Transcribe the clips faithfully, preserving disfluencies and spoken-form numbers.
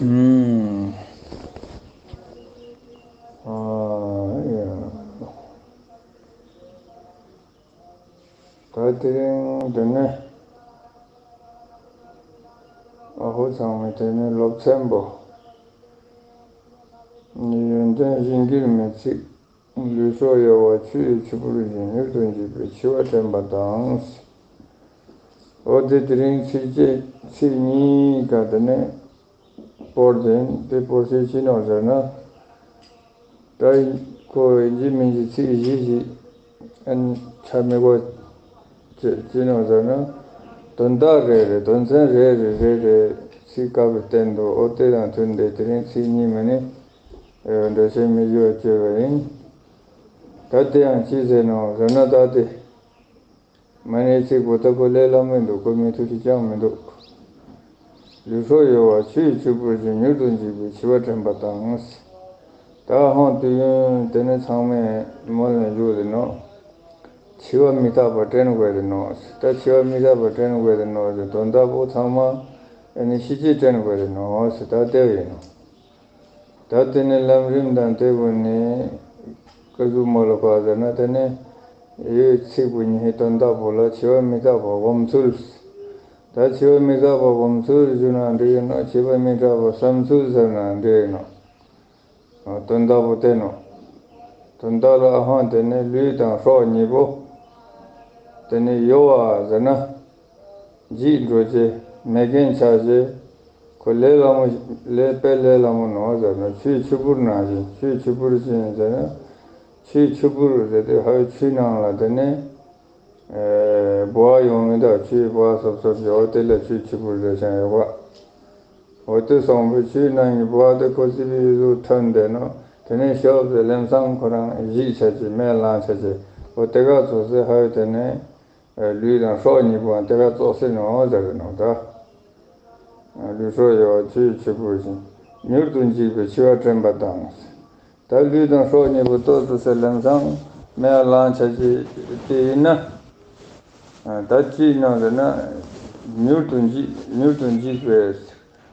ཨུམ། ཨ་ཡ། ད་དེ་རིང་འདི་ནི་ཨ་ཧོ་ཚང་མས་དེ་ནི་སློབ་ཚན་པོ། ཡོན་ཏན་གཞན་དགེར་མི་ཚིག། ལུས་སྲོག་གཡོ་བ་ཆུ་ཡི་ཆུ་བུར་བཞིན། མྱུར་དུ་འཇིག་པའི་འཆི་བ་དྲན་པ་དང་། འོ་དེ་དེ་རིང་ཚིགས་བཅད་ཚིག་གཉིས་ཀ་དེ་ནི་སྤོར་དེ་དེ་སྤོར་ཚིག་ཅི་ནོ་ཟེར་ན། ད་ཁོ་ཡིན་གཅིག་མིན་གཅིག་ཚིག་བཞི་ཞིག་ཨན་ཆ་མི་གོ་ཅི་ཅི་ནོ་ཟེར་ན། དོན་དག་རེ་རེ་དོན་ཚན་རེ་རེ་རེ་རེ་ཚིག་བཀབ་པའི་སྟེང་དུ། འོ་དེ་དང་མཐུན་ཏེ་དེ་རིང་ཚིག་གཉིས་མ་ནི་འགྲེལ་བཤད་མི་བྱེད་པ་བྱས་པ་ཡིན། ད་དེ་ཡང་ཅི་ཟེར་ནོ་ཟེར་ན། ད་དེ་མ་ནི་ཚིག་པོ་ད་ཁོ་ལས་སླ་མོ་འདུག་ཁོ་མི་ཐུབ་ཅིག་ཅང་མི་འདུག་ལུས་སྲོག་གཡོ་བ་ཆུ་ཡི་ཆུ་བུར་བཞིན། མྱུར་དུ་འཇིག་པའི་འཆི་བ་དྲན་པ་དང་། ད་ཧོང་དུས་ཡུན་དེ་ནི་ཚང་མས་མོལ་ནས་བཞུགས་དེ་ནོ། འཆི་བ་མི་རྟག་པ་དྲན་དགོས་དེ་ནོ། ད་འཆི་བ་མི་རྟག་པ་དྲན་དགོས་དེ་ནོ་ཟེར་དོན་དག་པོ་ཚང་མ་ཨ་ནི་ཤི་རྗེས་དྲན་དགོས་དེ་ནོ་ཟེར་ད་དེ་ཡིན་ནོ། ད་དེ་ནི་ལམ་རིམ་དང་དེ་བོ་ནི་ཀ་ཟུག་མོ་ལ་བ་ཟེར་ན། དེ་ནི་ཡོད་ཚིག་པོ་གཉིས་དོན་དག་པོ་ལ་འཆི་བ་མི་རྟག་པ་སྒོམ་ཚུལ། ད་འཆི་བ་མི་རྟག་པ་སྒོམ་ཚུལ་ཞུ་ན་འགྲིག་ཡོད་ན། འཆི་བ་མི་རྟག་པ་བསམ་ཚུལ་ཟེར་ན་འགྲིག་ཡོད་ན། དོན་དག་པོ་དེ་ནོ། དོན་དག་ལ་ཨ་ཧང་དེ་ནི་ལུས་དང་སྲོག་གཉིས་པོ། དེ་ནི་གཡོ་བ་ཟེར་ན། འཇིག་འགྲོ་བྱེད་མེད་མཁན་ཆ་བྱེད། ཁོ་ལས་སླ་མོ་ལས་དཔེ་ལས་སླ་མོ་ནོ་ཟེར་ན། ཆུའི་ཆུ་བུར་ནང་བཞིན། ཆུའི་ཆུ་བུར་ཅི་ཡིན་ཟེར་ན། ཆུའི་ཆུ་བུར་ཟེར་དུས་ཧ་ཆུའི་ནང་ལ་དེ་ནི་ཨེ་ལྦུ་བ་ཡོང་མི་འདུག་ཆུའི་ལྦུ་བ་སོབ་སོབ་ཅིག་འོ་དེ་ལ་ཆུའི་ཆུ་བུར་ཟེར་ཀྱང་ཡོད་པ། འོ་དེ་སོང་བའི་ཆུའི་ནང་གི་ལྦུ་བ་དེ་ཁོ་སི་པི་ཡུ་ཟུག་ཐོན་དེ་ནོ། དེ་ནས་ཞོབ་ཟེར་ལམ་སང་ཁོ་རང་གཞིས་ཆ་ཅིག་མེ་ལང་ཆ་ཅིག་འོ་དེ་ག་ཚོ་ཟེར་ཧ་ཡོད་དེ་ནས། ལུས་དང་སྲོག་གཉིས་པོའང་དེ་ག་ཙོག་སེ་ནོ་ཟེར་རེད་ནོ་ད། ལུས་སྲོག་གཡོ་བ་ཆུ་ཡི་ཆུ་བུར་བཞིན། མྱུར་དུ་འཇིག་པའི་འཆི་བ་དྲན་པ་དང་། ད་ལུས་དང་སྲོག་གཉིས་པོ་ཏོག་ཙམ་ཟེར་ལམ་སང་མེ་ལང་ཆ་ཅིག་དེ་ཡིན་ན། ད་ཅི་ཡིན་ནོ་ཟེར་ན། མྱུར་དུ་འཇིག་མྱུར་དུ་འཇིག་པའི།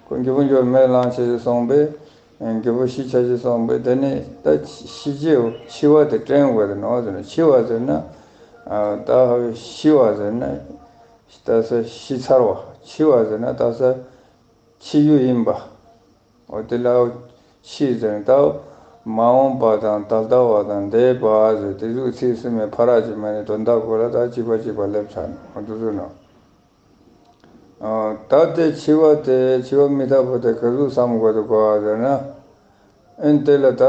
ཁོ་མགྱོགས་པོ་མགྱོགས་པོ་མེ་ལང་ཆ་ཅིག་སོང་པས། མགྱོགས་པོ་ཤི་ཆ་ཅིག་སོང་པས། དེ་ནས་ད་ཤི་རྗེས་འཆི་བ་དེ་དྲན་དགོས་རེད་ནོ་ཟེར་ན། འཆི་བ་ཟེར་ན། ད་ཤི་བ་ཟེར་ན། ད་ས་ཤི་ཚར་བ། འཆི་བ་ཟེར་ན་ད་ས་འཆི་རྒྱུ་ཡིན་པ། འོ་དེ་ལ་འཆི་ཟེར་ན་ད་མ་འོངས་པ་དང་ད་ལྟ་བ་དང་འདས་པ་ཟེར་དེ་ཟུག་ཚིག་གསུམ་མའི་ཕ་རག་ཅིག་མ་ནས་དོན་དག་གོ་ལ་ད་གཅིག་པ་གཅིག་པ་སླེབས་ཚར་ནོ། འོ་དེ་ཟུག་ནོ། ཨ། ད་དེ་འཆི་བ་དེ་འཆི་བ་མི་རྟག་པ་དེ་ག་ཟུག་བསམ་དགོས་འདུག་ག་ཟེར་ན། ཨེ་དེ་ལ་ད་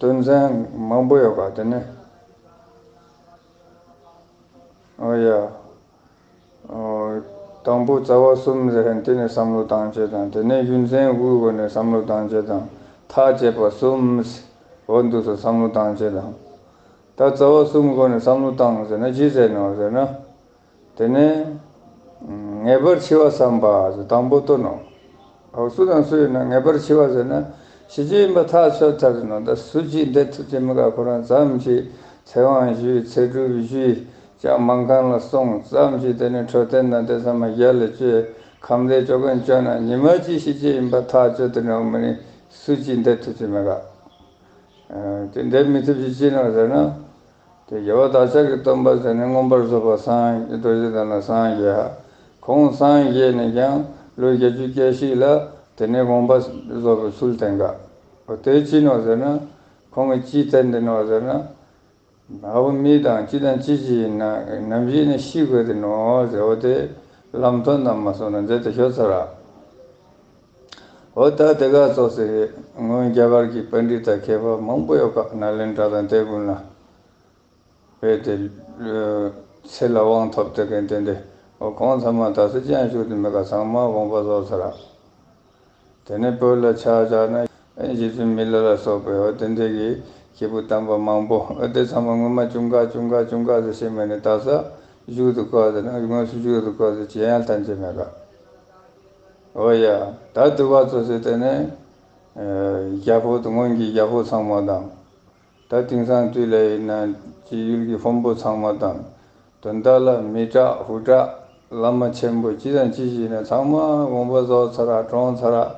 དོན་ཚན་མང་པོ་ཡོད་ག་དེ་ནི། ཨོ་ཡ། ཨོ། དང་པོ་རྩ་བ་གསུམ་ཟེར་མཁན་དེ་ནས་བསམ་བློ་བཏང་བྱེད་དང་། དེ་ནས་རྒྱུ་མཚན་དབུས་སྒོ་ནས་བསམ་བློ་བཏང་བྱེད་དང་། ཐག་བཅད་པ་གསུམ། འོ་འདུག་སེ་བསམ་བློ་བཏང་བྱེད་དང་། ད་རྩ་བ་གསུམ་སྒོ་ནས་བསམ་བློ་བཏང་ཟེར་ན་ཅི་ཟེར་ནོ་ཟེར་ན། དེ་ནས་ངེས་པར་འཆི་བ་བསམ་པ་ཟེར་དང་པོ་བཏོན་ནོ། འོ་སུ་དང་སུ་ཡིན་ན་ངེས་པར་འཆི་བ་ཟེར་ན་ཤི་རྒྱུ་ཡིན་པ་ཐག་ཆོད་ཚར་ཟེར་ནོ། ད་སུ་གཅིག་འདས་ཐུབ་ཀྱི་མི་དགའ། ཁོ་རང་ཙམ་ཞིག་ཚེ་དབང་ཞུས། ཚེ་སྒྲུབ་ཞུས། ཅང་མ་མཁན་ལ་སོང་ཙམ་ཞིག་དེ་ནས་འཕྲོད་བསྟེན་དང་དེ་ཚང་མ་ཡར་ལ་བཅོས། ཁམས་བདེ་བཅོ་མཁན་བཅོས་ན་ཉི་མ་གཅིག་ཤི་རྒྱུ་ཡིན་པ་ཐག་ཆོད་དེ་ནོ། མ་ནི་སུ་གཅིག་འདས་ཐུབ་ཀྱི་མི་དགའ། དེ་འདས་མི་ཐུབ་ཀྱི་ཅི་ནོ་ཟེར་ན། དེ་རྒྱལ་བ་བདག་ཅག་གི་སྟོན་པ་ཟེར་ནས་མངོན་པར་རྫོགས་པར་སངས་རྒྱས། རྡོ་རྗེ་གདན་ལ་སངས་རྒྱས། ཁོང་སངས་རྒྱས་ནས་ཀྱང་ལོ་བརྒྱད་ཅུ་གྱ་བཞི་ལ་དེ་ནས་དགོངས་པ་རྫོགས་པའི་ཚུལ་བསྟན་ག། འོ་དེ་ཅི་ནོ་ཟེར་ན། ཁོང་གིས་ཅི་བསྟན་དེ་ནོ་ཟེར་ན། ཨ་བོ་མི་དང་ཅི་དང་ཅི་ཞིག་ཡིན་ན་ནམ་ཞིག་ནས་ཤི་དགོས་དེ་ནོ་ཟེར། འོ་དེ་ལམ་སྟོན་དང་མ་སོང་ན་མཛད་དེ་ཤོད་ཚར་ར། འོ་ད་དེ་ག་ཙོགས་སེ་སྔོན་རྒྱ་གར་གྱི་པཎྜི་ཏ་མཁས་པ་མང་པོ་ཡོད་ཀ། ནཱ་ལེནྡྲ་དང་དེ་ཀུན་ལ། བོད་དེ་ཚེ་ལ་དབང་ཐོབ་དེ་གན་དེ་འདྲ། འོ་ཁོང་ཚང་མ་ད་སུ་ཅང་བཞུགས་དེ་མེད་ཀ། ཚང་མ་དགོངས་པ་རྫོགས་ཚར་ར། དེ་ནས་བོད་ལ་ཆ་བཞག་ན་རྗེ་བཙུན་མི་ལ་ལ་སོགས་པའི་འོ་དེ་འདྲ་གི་སྐྱེས་བུ་དམ་པ་མང་པོ། འོ་དེ་ཚང་མ་སྔོན་མ་ཅུང་ག་ཅུང་ག་ཅུང་ག་ཟེར་ཤེས་མེད་ནས་ད་ས་བཞུགས་འདུག་ག་ཟེར་ན། དངོས་སུ་བཞུགས་འདུག་ག་ཟེར་ཅི་ཡང་ཐན་ཅི་མེད་ག། འོ་ཡ། ད་དུ་བ་ཚོ་ཟེར་དེ་ནས་རྒྱལ་པོ་དང་སྔོན་གྱི་རྒྱལ་པོ་ཚང་མ་དང་། ད་དེང་སང་དུས་ལ་ཡིན་ན་སྤྱི་ཡུལ་གྱི་དཔོན་པོ་ཚང་མ་དང་། དོན་དག་ལ་མི་དྲག་ཧུ་དྲག་བླ་མ་ཆེན་པོ་ཅི་དང་ཅི་ཞིག་ཡིན་ན་ཚང་མ་དགོངས་པ་རྫོགས་ཚར་ར། གྲོངས་ཚར་ར།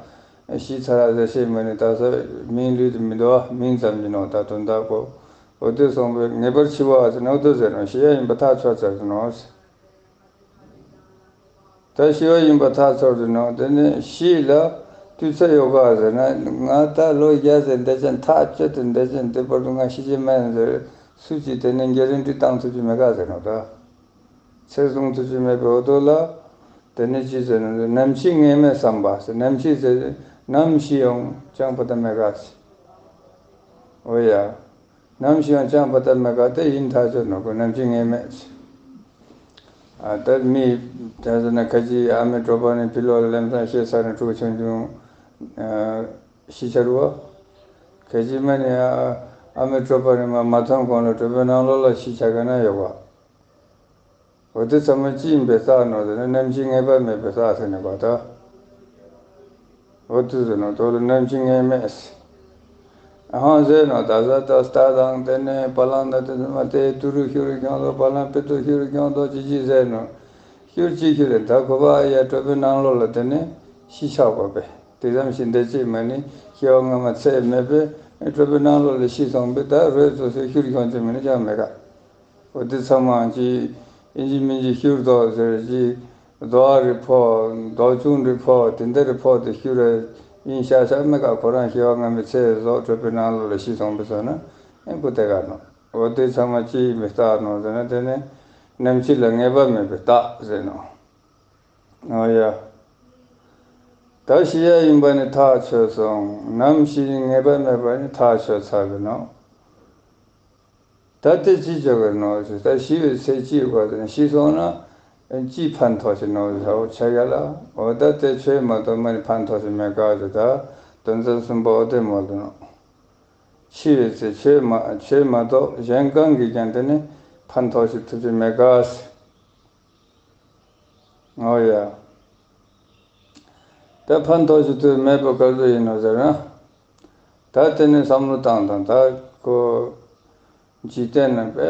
ཤི་ཚར་ཟེར་ཤེས་མ་ནི་ད་ས་མིང་ལུས་དུ་མི་འདུག་ཨ། མིང་ཙམ་གྱི་ནོ་ད་དོན་དག་གོ། འོ་དེ་སོང་པས་ངེས་པར་འཆི་བ་ཟེར་ནོ་དེ་ཟེར་ནོ་ཤི་ཡ་ཡིན་པ་ཐག་ཆོད་ཚར་ཟེར་ནོ། ད་ཤི་བ་ཡིན་པ་ཐག་ཆོད་ཟེར་ནོ། དེ་ནི་ཤི་ལ་དུས་ཚོད་ཡོད་ག་ཟེར་ན། ང་ད་ལོ་བརྒྱ་ཟེར་འདས་ཅན་ཐག་ཆོད་དུ་འདས་ཅན་དེ་བར་དུ་ང་ཤི་ཅི་མེད་ཟེར་སུ་གཅིག་དེ་ནི་གེ་རན་ཊི་བཏང་ཐུབ་ཀྱི་མེད་ག་ཟེར་ནོ་ད། ཚེ་བཟུང་ཐུབ་ཀྱི་མེད་པའི་འོ་དོ་ལ། དེ་ནི་ཅི་ཟེར་ན་ནམ་འཆི་ངེས་མེད་བསམ་པ་ཟེར། ནམ་འཆི་ཟེར་ནམ་ཤི་ཡང་ཅང་པོ་ད་མེད་ག་ཟེར། འོ་ཡ། ནམ་ཞིག་ཡང་ཅང་པ་ལྟར་མེད་ག་དེ་ཡིན་ཐག་ཆོད་ནོ་གོ། ནམ་འཆི་ངེས་མེད། ཨ་ད་མི་དེ་ཚོ་ན་ཁ་ཅིག་ཨ་མའི་གྲོད་པ་ནས་ཕི་ལོག་ལ་ལམ་སང་སྐྱེས་ས་ནས་ཕྲུ་གུ་ཆུང་ཆུང་ཤི་ཆ་རུ་བ། ཁ་ཅིག་མ་ནས་ཨ་མའི་གྲོད་པ་ནས་མ་མ་ཐོན་གོང་ལ་གྲོད་པའི་ནང་ལོགས་ལ་ཤི་ཆ་ག་ན་ཡོད་བ། འོ་དེ་ཚང་མ་ཅི་ཡིན་པའི་རྟགས་ནོ་ཟེར་ན་ནམ་འཆི་ངེས་པ་མེད་པའི་རྟགས་ཟེར་ནས་གོ་ད། འོ་དེ་ཟེར་ནོ་དོ་ལ་ནམ་འཆི་ངེས་མེད་ཟེར། ཨ་ཧང་ཟེར་ནོ་ད་ས་ད་སྟ་དང་དེ་ནས་བ་ལང་ད་དེ་ཚང་མ་དེ་ཏུ་རུ་ཤུ་རུ་ཁྱོང་དོ་བ་ལང་པེ་ཏུ་ཤུ་རུ་ཁྱོང་དོ་ཅི་ཅི་ཟེར་ནོ། ཤུར་ཅི་ཤུར་རེ་ད་ཁོ་པ་ཡ་གྲོད་པའི་ནང་ལོགས་ལ་དེ་ནས་ཤི་ཆགས་པ་པས། དེ་ཙམ་ཞིག་འདས་ཅི་མ་ནི་སྐྱེ་བ་སྔ་མ་ཚད་མེད་པས་གྲོད་པའི་ནང་ལོགས་ལ་ཤི་སོང་པས་ད་རོས་ཚོ་ཚོས་ཤུར་ཁྱོང་ཅི་མ་ནི་ཅང་མེད་ག། འོ་དེ་ཚང་མ་ཅི་ཨིན་ཇི་མིན་ཇི་ཤུར་རྡོ་ཟེར་ཅི་རྡོ་རི་ཕོ་རྡོ་ཆུང་རི་ཕོ་དེ་འདྲ་རི་ཕོ་དེ་ཤུར་རེ་ཡིན་ཤ་ཤ་མེད་ག། ཁོ་རང་སྐྱེ་བ་སྔ་མའི་ཚེ་ཟོག་གྲོད་པའི་ནང་ལོགས་ལ་ཤི་སོང་པས་ཟེར་ན་ཨེ་ཁོ་དེ་ག་ནོ། འོ་དེ་ཚང་མ་ཅི་ཡིན་པའི་རྟགས་ནོ་ཟེར་ན་དེ་ནི་ནམ་འཆི་ལ་ངེས་པ་མེད་པའི་རྟགས་ཟེར་ནོ། འོ་ཡ། ད་ཤི་ཡ་ཡིན་པ་ནི་ཐག་ཆོད་སོང་། ནམ་ཤི་ཡིན་ངེས་པ་མེད་པ་ནི་ཐག་ཆོད་ཚར་བའི་ནོ། ད་དེ་ཅི་བྱ་དགོས་ནོ་ཞེས། ད་ཤི་བའི་ཚེ་ཅི་ཡོད་པ་དང་ཤི་སོང་ན་ཅི་ཕན་ཐོགས་ཤིག་ནོ་ཟེར་བ་ཆ་ག་ལ། འོ་ད་དེ་ཆོས་མ་གཏོགས་མ་ནི་ཕན་ཐོགས་ཤིག་མེད་ག་ཟེར། ད་དོན་ཚན་གསུམ་པ་འོ་དེ་མོ་དུ་ནོ། འཆི་བའི་ཚེ་ཆོས་མ་ཆོས་མ་གཏོགས་གཞན་གང་གིས་ཀྱང་དེ་ནི་ཕན་ཐོགས་ཤིག་ཐུབ་ཀྱི་མེད་ག་ཟེར། འོ་ཡ། ད་ཕན་ཐོགས་ཤིག་ཐུབ་མེད་པ་ག་ཚོད་ཡིན་ནོ་ཟེར་ན། ད་དེ་ནི་བསམ་བློ་བཏང་དང་ད་ཁོ་འཇིག་རྟེན་ན་དཔེ་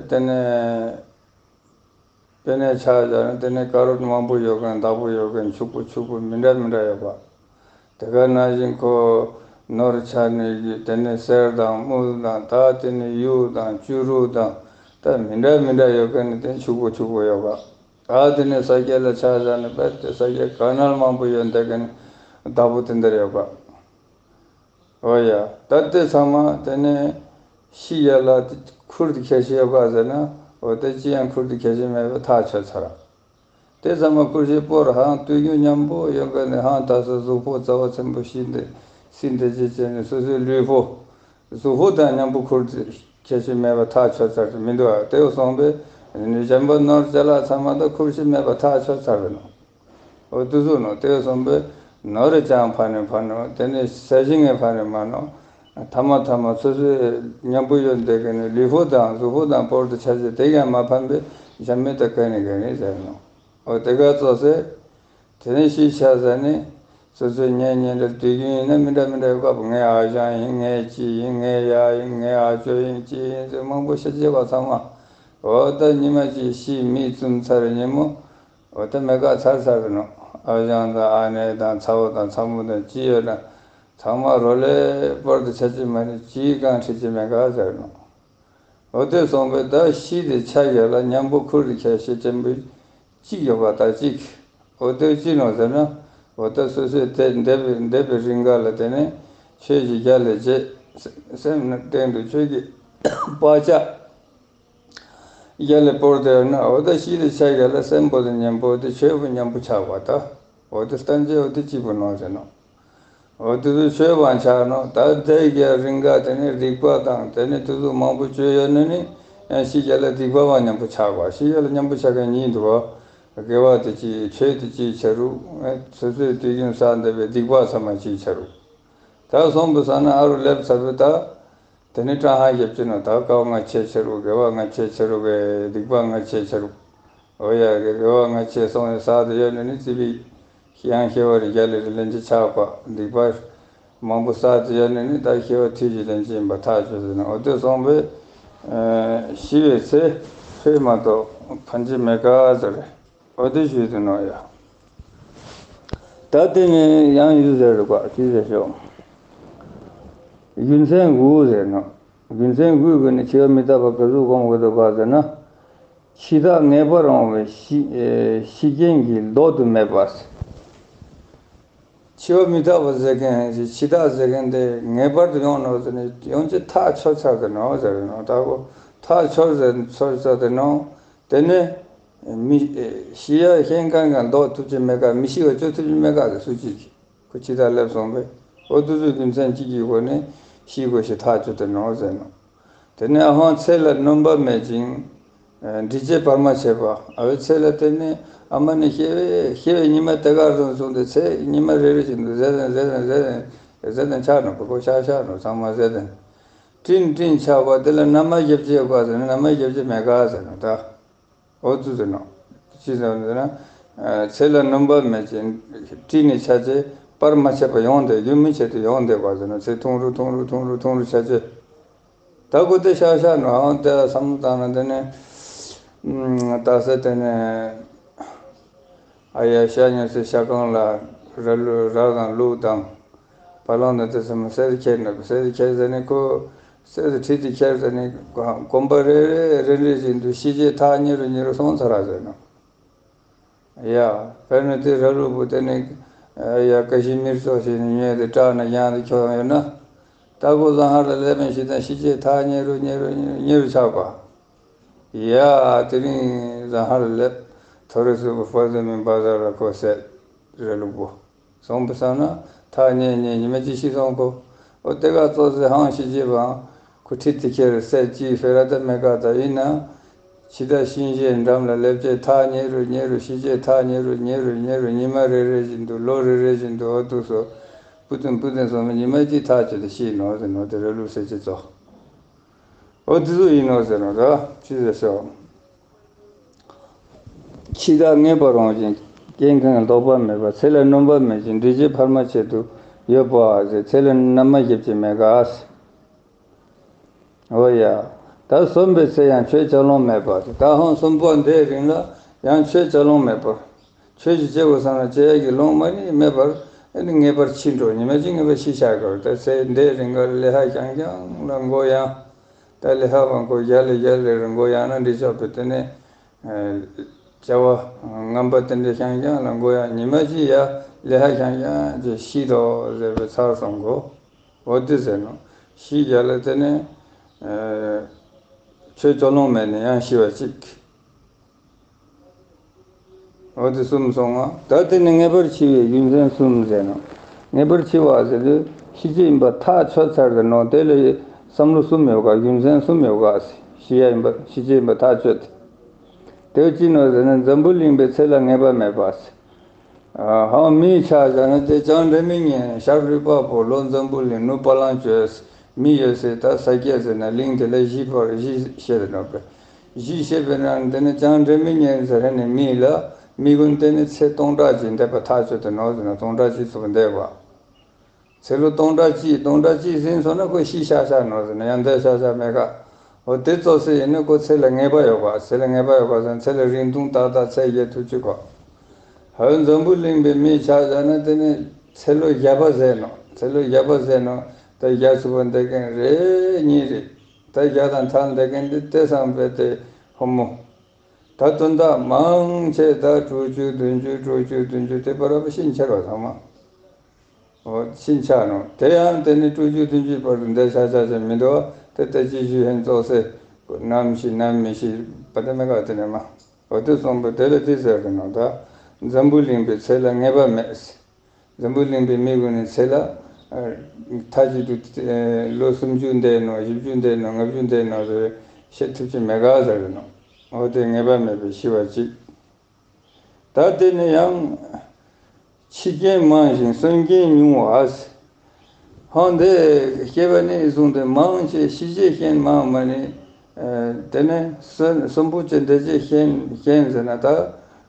དེ་ནས་དཔེ་ནས་ཆ་བཞག་ན་དེ་ནས་ཀ་རོ་མང་པོ་ཡོད་མཁན་བདག་པོ་ཡོད་མཁན་ཕྱུག་པོ་ཕྱུག་པོ་མི་འདྲ་མི་འདྲ་ཡོད་པ། དེ་ག་ནང་བཞིན་ཁོ་ནོར་ཆ་ནས་དེ་ནས་གསེར་དང་དངུལ་དང་ད་དེ་ནས་གཡུ་དང་བྱུ་རུ་དང་ད་མི་འདྲ་མི་འདྲ་ཡོད་མཁན་ནི་དེ་ཕྱུག་པོ་ཕྱུག་པོ་ཡོད་པ། ཨ་དེ་ནས་ས་སྐྱ་ལ་ཆ་བཞག་ནས་དཔེ་དེ་ས་སྐྱ་ག་ན་མང་པོ་ཡོད་འདེགས་ཀྱི་ནི་བདག་པོ་དེ་འདྲ་ཡོད་པ། འོ་ཡ། ད་དེ་ཚང་མ་དེ་ནས་ཤི་ཡ་ལ་དེ་ཁུར་དེ་ཁྱད་ཤེས་ཡོད་ག་ཟེར་ན། འོ་དེ་ཅི་ཡང་ཁུར་དེ་ཁྱད་ཤེས་མེད་པ་ཐག་ཆོད་ཚར། དེ་ཚང་མ་ཁུར་ཤེས་པོ་ར་ཧང་དུས་རྒྱུན་མཉམ་པོ་ཡོད་ག་ནས་ཧང་ད་ས་གཟུགས་པོ་རྩ་བ་ཆེན་པོ་ཤི་འདི་སྲིད་འདི་ཅི་བྱས་ནས་སོ་སོའི་ལུས་པོ། གཟུགས་པོ་དང་མཉམ་པོ་ཁུར་ཁྱད་ཆོས་མེད་པ་ཐག་ཆོད་ཚར་མི་འདུག་ཨ། དེ་བ་སོང་པས་ནི་གཞན་པ་ནོར་ཅ་ལག་ཚང་མ་ད་ཁུར་ཤེས་མེད་པ་ཐག་ཆོད་ཚར་བས་ནོ། འོ་དུ་སོ་ནོ། དེ་བ་སོང་པས་ནོར་རེ་ཅང་ཕ་ནི་ཕ་ནོ། དེ་ནི་ས་ཞིང་ངའི་ཕ་ནི་མ་ནོ། ཐ་མ་ཐ་མ་སོ་སོའི་མཉམ་པོ་ཡོད་འདེགས་ཀྱི་ནི་ལུས་པོ་དང་གཟུགས་པོ་དང་པོར་དུ་ཆ་ཆེ་དེ་ཀྱང་མ་ཕན་པས་གཞན་མི་ད་ག་ནི་ག་ནི་ཟེར་ནོ། འོ་དེ་ག་ཙོགས་སེ། དེ་ནས་ཤི་ཆ་ཟ་ནི། སོ་སོའི་གཉེན་ཉེ་འབྲེལ་དུས་རྒྱུན་ཡིན་ན་མི་འདྲ་མི་འདྲ་ཡོད་པ། ངའི་ཨ་ཞང་ཡིན། ངའི་ཅི་ཡིན། ངའི་ཡ་ཡིན། ངའི་ཨ་ཅོ་ཡིན། ཅི་ཡིན་ཟེར་མང་པོ་ཤ་ཆེ་བ་ཚང་མ། འོ་ད་ཉི་མ་གཅིག་ཤི་མིག་བཙུམ་ཚར་ཉིན་མོ། འོ་ད་མེད་ག་ཚར་ཚར་གི་ནོ། ཨ་ཞང་དང་ཨ་ནེ་དང་ཚ་བོ་དང་ཚ་མོ་དང་ཅི་ཡོད་ན། ཚང་མ་རོ་ལས་པར་དུ་ཆ་ཅི་མ་ནི་ཅིའི་གང་ཁྲིད་ཅི་མེད་ག་ཟེར་ནོ། འོ་དེ་སོང་པས་ད་ཤི་དེ་ཆ་ཡོད་ལ་མཉམ་པོ་ཁུར་དེ་ཁྱད་ཤེས་ཆེན་པོས། གཅིག་ཡོད་པ་དང་གཅིག་འོ་དེ་གཅིག་ནོ་ཟེར་ན། འོ་ད་སོ་སོའི་དེ་འདས་པའི་འདས་པའི་རིང་ག་ལ་དེ་ནས་ཆོས་ཀྱི་རྒྱ་ལས་བྱེད། སེམས་ནི་སྟེང་དུ་ཆོས་ཀྱི་བག་ཆགས་རྒྱ་ལས་བོར་དེ་ཡོད་ན། འོ་ད་ཤི་དེ་ཆ་ཡོད་ལ་སེམས་པོ་དེ་མཉམ་པོ་དེ་ཆོས་པོ་མཉམ་པོ་ཆགས་པ་ད། འོ་དེ་བསྟན་བཅོས་འོ་དེ་གཅིག་པུ་ནོ་ཟེར་ནོ། འོ་དེ་ཚོ་ཆོས་པའང་ཆགས་ནོ། ད་དེ་གའི་རིང་ག་དེ་ནི་སྡིག་པ་དང་དེ་ནི་དེ་ཚོ་མང་པོ་བཅོས་ཡོད་ནི་ནི། ཤི་རྒྱ་ལ་སྡིག་པ་བ་མཉམ་པོ་ཆགས་པ། ཤི་རྒྱ་ལ་མཉམ་པོ་ཆགས་མཁན་གཉིས་འདུག་བ། དགེ་བ་དེ་གཅིག་ཆོས་དེ་གཅིག་ཆ་རུ། སོ་སོའི་དུས་རྒྱུན་བསགས་བསྡད་པའི་སྡིག་པ་ཚང་མ་གཅིག་ཆ་རུ། ད་སོང་པའི་ས་ན་ཨ་རུ་སླེབས་ཚར་བའི་ད། དེ་ནི་ཀྲང་ཧ་རྒྱབ་ཀྱི་ནོ། ད་དགེ་བ་ང་ཆེ་ཆ་རུ། དགེ་བ་ང་ཆེ་ཆ་རུ། དགེ་སྡིག་པ་ང་ཆེ་ཆ་རུ། འོ་ཡ་གི་དགེ་བ་ང་ཆེ་སོང་ཡ་བསགས་དེ་ཡོད་ནི་ནི་ཙི་པིག་ཡང་ཤེས་པ་རེ་རྒྱ་ལས་རེ་ལེན་ཅི་ཆགས་པ། སྡིག་པ་མང་པོ་བསགས་དེ་ཡོད་ནི་ནི་ད་ཤེས་པ་ཐུལ་གྱི་ལེན་ཅི་ཡིན་པ་ཐག་ཆོད་ཟེར་ན། འོ་དེ་སོང་པས་ཤི་བའི་ཚེ་ཆོས་མ་གཏོགས་ཕན་ཅི་མེད་ག་ཟེར། འོ་དེ་ཞུས་དུ་ནོ་ཡ། ད་དེ་ནས་ཡང་ཡུལ་ཟེར་རེད་པ། ཅི་ཟེར་ཤོག་རྒྱུ་མཚན་དགུ་ཟེར་ནོ། རྒྱུ་མཚན་དགུའི་སྒོ་ནས་འཆི་བ་མི་རྟག་པ་ག་ཟུག་སྒོམ་དགོས་འདུག་ག་ཟེར་ན། འཆི་བདག་ངེས་པར་འོང་བའི་ཤི་ཨེ་ཤི་རྐྱེན་གྱིས་ལྡོག་ཏུ་མེད་པ། འཆི་བ་མི་རྟག་པ་ཟེར་མཁན་ཞིག་འཆི་བདག་ཟེར་མཁན་དེ་ངེས་པར་དུ་ཡོང་ནོ་ཟེར་ནས་ཡོང་ཅི་ཐག་ཆོད་ཚར་དེ་ནོ་ཟེར་ནོ། ད་གོ་ཐག་ཆོད་ཟེར་ཆོད་ཚར་དེ་ནོ། དེ་ནས་མི་ཤི་ཡ་ཤེས་མཁན་གང་ལྡོག་ཐུབ་ཀྱི་མེད་ཀ། མི་ཤི་བ་བཅོས་ཐུབ་ཀྱི་མེད་ཀ་ཟེར་སུ་གཅིག་གིས། ཁོ་འཆི་བདག་སླེབས་སོང་པས། འོ་དུ་ཚོད་རྒྱུ་མཚན་གཅིག་གི་སྒོ་ནས་ཤི་དགོས་ཞེས་ཐག་ཆོད་དེ་ནོ་ཟེར་ནོ། དེ་ནས་ཨ་ཧོང་ཚེ་ལ་སྣོན་པ་མེད་ཅིང་། འདྲིས་བྱེད་བར་མ་ཆད་པ། ཨ་བའི་ཚེ་ལ་དེ་ནས་ཨ་མ་ནི་སྐྱེ་བའི་སྐྱེ་བའི་ཉི་མ་དེ་གར་སོང་སོང་སྟེ་ཚེ་ཉི་མ་རེ་རེ་བཞིན་དུ་ཟད་དང་ཟད་དང་ཟད་དང་ཟད་དང་ཆགས་ནོ། ཁོ་ཁོ་ཤག་ཤག་ནོ་ཚང་མ་ཟད་དང་། སྤྲིན་སྤྲིན་ཆགས་པ་དེ་ལ་སྣལ་མ་རྒྱབ་བྱེད་པ་ཟེར་ན་སྣལ་མ་རྒྱབ་བྱེད་མེད་ག་ཟེར་ནོ་ད། འོ་ཙི་ཟེར་ནོ། ཅི་ཟེར་ན། ཚེ་ལ་སྣོན་པ་མེད་ཅིང་། སྤྲིན་ནི་ཆ་ཅེས་བར་མ་ཆད་པ་ཡོང་སྟེ་རྒྱུན་མི་ཆད་དུ་ཡོང་བསྡད་པ་ཟེར་ན། ཚེ་ཐུང་རུ་ཐུང་རུ་ཐུང་རུ་ཐུང་རུ་ཆ་ཅེས། ད་གོ་དེ་ཤག་ཤག་ནོ། ཨང་དེ་བསམ་བློ་བཏང་ན་དེ་ནས། ད་ས་དེ་ནས། ཨ་ཡ་ཤ་ཉོ་སའི་ཤ་ཁང་ལ་ར་ལུག་ར་དང་ལུག་དང་། བ་ལང་དང་དེ་ཚང་མ་གསེར་ཁྱེར་ནས་གསེར་ཁྱེར་ཟེར་ནས་ཁོ། གསེར་དུ་ཁྲིད་དེ་ཁྱེར་ཟེར་ནས་གོམ་པ་རེ་རེ་རེ་རེ་བཞིན་དུ་ཤི་རྗེས་ཐག་ཉེ་རུ་ཉེ་རུ་སོང་ཚར་ར་ཟེར་ནོ། ཡ། དཔེར་ན་དེ་ར་ལུག་པོ་དེ་ནས་ཡ་ཀ་ཤི་མིར་ཙོགས་ཤིག་ནས་ཉོས་ཏེ་བཀྲག་ནས་གཡང་དུ་ཁྱོག་ཡོད་ན། ད་གོ་ཟ་ཧར་ལ་སླེབས་མི་ཤི་དང་ཤི་རྗེས་ཐག་ཉེ་རུ་ཉེ་རུ་ཉེ་རུ་ཆགས་པ། ཡ། དེ་རིང་ཟ་ཧར་ལ་སླེབས། ཐོ་རེ་སུ་པོ་ཧྥ་ཟི་མིན་པ་ཟ་ར་ཁོ་སད་ར་ལུག་པོ། སོང་པ་སང་ན་ཐག་ཉེ་ཉེ་ཉི་མ་གཅིག་ཤི་སོང་ཁོ། ཨོ་དེ་ག་ཙོགས་སེ་ཧང་ཤི་རྗེས་བང་ཁོ་ཁྲིད་དེ་ཁྱེར་སད་ཅིག་ཧྥེ་ར་ད་མེ་ཀ་ད་ཡིན་ན། འཆི་བདག་གཤིན་རྗེའི་འགྲམ་ལ་སླེབས་རྗེས་ཐག་ཉེ་རུ་ཉེ་རུ་ཤི་རྗེས་ཐག་ཉེ་རུ་ཉེ་རུ་ཉེ་རུ་ཉི་མ་རེ་རེ་བཞིན་དུ་ལོ་རེ་རེ་བཞིན་དུ་ཨོ་དུ་སོ། སྤུ་ཏིན་སྤུ་ཏིན་སོང་ན་ཉི་མ་གཅིག་ཐག་ཆོད་དེ་ཤི་ནོ་ཟེར་ནོ། དེ་ར་ལུག་སེ་ཅི་ཙོགས། ཨོ་དེ་ཚོ་ཡིན་ནོ་ཟེར་ནོ་ད། ཅི་ཟེར་ཤོག་འཆི་བདག་ངེས་པར་འོང་ཞིང་རྐྱེན་གང་ལྡོག་པ་མེད་པ། ཚེ་ལ་སྣོན་པ་མེད་ཅིང་འདྲིས་བྱེད་བར་མ་ཆད་དུ་ཡོད་པ་ཟེར། ཚེ་ལ་སྣལ་མ་རྒྱབ་བྱེད་མེད་ག་ཟེར། འོ་ཡ། ད་གསོན་པའི་ཚེ་ཡང་ཆོས་བྱ་ལོང་མེད་པ་ཟེར། ད་ཧང་གསོན་པོ་འདས་རིང་ལ་ཡང་ཆོས་བྱ་ལོང་མེད་པར། ཆོས་ཤིག་བྱེད་དགོས་བསམ་ན་བྱེད་ཡ་གི་ལོང་མ་ནི་མེད་པར། ཨ་ནི་ངེས་པར་འཆི་འགྲོ། ཉི་མ་གཅིག་ངེས་པར་ཤི་བཞག་དགོས། ད་ཚེ་འདས་རིང་ག་ལ་ལས་ཧ་ཤང་ཤང་ལ་མགོ་ཡང་། ད་ལས་ཧ་བ་མགོ་རྒྱ་ལས་རྒྱ་ལས་རུ་མགོ་ཡང་ན་འདྲི་ཆོག་པའི་དེ་ནས། བྱ་བ་ངན་པ་དེ་འདྲ་ཤང་ཤང་ལ་མགོ་ཡང་ཉི་མ་གཅིག་ཡ་ལས་ཧ་ཤང་ཤང་ཅེས་ཤི་དོ་ཟེར་བའི་ཚར་སོང་གོ། འོ་དེ་ཟེར་ནོ། ཤི་རྒྱ་ལ་དེ་ནས། ཆོས་བྱ་ལོང་མེད་ནས་ཡང་ཤི་བ་གཅིག་འོ་དེ་གསུམ་སོང་ང་། ད་དེ་ནི་ངེས་པར་འཆི་བའི་རྒྱུ་མཚན་གསུམ་ཟེར་ནོ། ངེས་པར་འཆི་བ་ཟེར་དུས་ཤི་རྒྱུ་ཡིན་པ་ཐག་ཆོད་ཚར་ཟེར་ནོ། དེ་ལ་བསམ་བློ་གསུམ་ཡོད་ག་རྒྱུ་མཚན་གསུམ་ཡོད་ག་ཟེར། ཤི་ཡ་ཡིན་པ་ཤི་རྒྱུ་ཡིན་པ་ཐག་ཆོད་དེ། དེ་ཅི་ནོ་ཟེར་ན་འཛམ་བུ་གླིང་པའི་ཚེ་ལ་ངེས་པ་མེད་པ་ཟེར། ཧང་མིའི་ཆ་བཞག་ན་དེ་ཅང་འདྲ་མི་ཉན་ཤར་རི་པ་པོ་ལོ་འཛམ་བུ་གླིང་ནུབ་བ་ལང་བཅོས་མི་ཡོད་སྲིད་ད་ས་སྐྱ་ཟེར་ན་གླིང་དེ་ལ་གཞིས་པར་གཞིས་བཤད་དེ་ནོ་པས། གཞིས་བཤད་པའི་ནང་དེ་ནི་ཅང་འདྲ་མི་ཉན་ཟེར་ཧ་ནས་མི་ལ་མི་ཀུན་དེ་ནི་ཚེ་སྟོང་ཕྲག་ཅིག་འདས་པ་ཐག་ཆོད་དེ་ནོ་ཟེར་ན་སྟོང་ཕྲག་ཅིག་ཚུགས་འདས་པ། ཚེ་ལོ་སྟོང་ཕྲག་གཅིག་སྟོང་ཕྲག་གཅིག་ཟིན་སོང་ན་ཁོ་ཤི་ཤག་ཤག་ནོ་ཟེར་ན་ཡང་འདས་ཤག་ཤག་མེད་ཀ། འོ་དེ་ཙོགས་སེ་ཡིན་ན་ཁོ་ཚེ་ལ་ངེས་པ་ཡོད་པ། ཚེ་ལ་ངེས་པ་ཡོད་པ་ཟེར་ན་ཚེ་ལ་རིང་ཐུང་ཏག་ཏག་ཚེ་བརྒྱད་ཐུབ་ཅིག་གོ། ཧ་འཛམ་བུ་གླིང་པའི་མིའི་ཆ་བཞག་ན་དེ་ནི་ཚེ་ལོ་བརྒྱ་པ་ཟེར་ནོ། ཚེ་ལོ་བརྒྱ་པ་ཟེར་ནོ། ད་བརྒྱ་ཚུགས་པ་འདས་མཁན་རེ་གཉིས་རེ། ད་བརྒྱ་དང་ཐལ་འདས་མཁན་དེ་དེ་སང་པའི་དེ་ཧོ་མོ། ད་དོན་དག་མང་ཆེ་ད་དྲུག་ཅུ་བདུན་ཅུ་དྲུག་ཅུ་བདུན་ཅུ་དེ་བར་བ་ཕྱིན་ཆེར་བ་ཚང་མ། འོ་ཕྱིན་ཆགས་ནོ། དེ་ཡང་དེ་ནི་དྲུག་ཅུ་བདུན་ཅུའི་བར་དུ་འདས་ཆགས་ཆགས་ཆགས་མི་འདུག་བ། དེ་ལྟ་ཅི་ཞུ་ཧན་ཙོགས་སེ། ནམ་ཤི་ནམ་མི་ཤི་པ་དེ་མེད་ག་དེ་ནས་མ། འོ་དེ་གསུངས་པ་དེ་ལ་དེ་ཟེར་གི་ནོ་ད། འཛམ་བུ་གླིང་པའི་ཚེ་ལ་ངེས་པ་མེད། འཛམ་བུ་གླིང་པའི་མི་ཀུན་ནི་ཚེ་ལ། མཐའ་གཅིག་ཏུ་ལོ་སུམ་ཅུ་འདས་ནོ་བཞི་བཅུ་འདས་ནོ་ལྔ་བཅུ་འདས་ནོ་ཟེར་བཤད་ཐུབ་ཀྱི་མེད་ག་ཟེར་གི་ནོ། འོ་དེ་ངེས་པ་མེད་པའི་ཤི་བ་གཅིག་ད་དེ་ནི་ཡང་། འཆི་རྐྱེན་མང་ཞིང་གསོན་རྐྱེན་ཉུང་བ། ཧང་དེ་སྐྱེ་བ་ནས་བཟུང་སྟེ་མང་ཆེ་ཤི་རྗེས་རྐྱེན་མང་མ་ནི། དེ་ནས་གསོན་གསོན་པོ་ཆེ་འདས་རྗེས་རྐྱེན་རྐྱེན་ཟེར་ན་ད།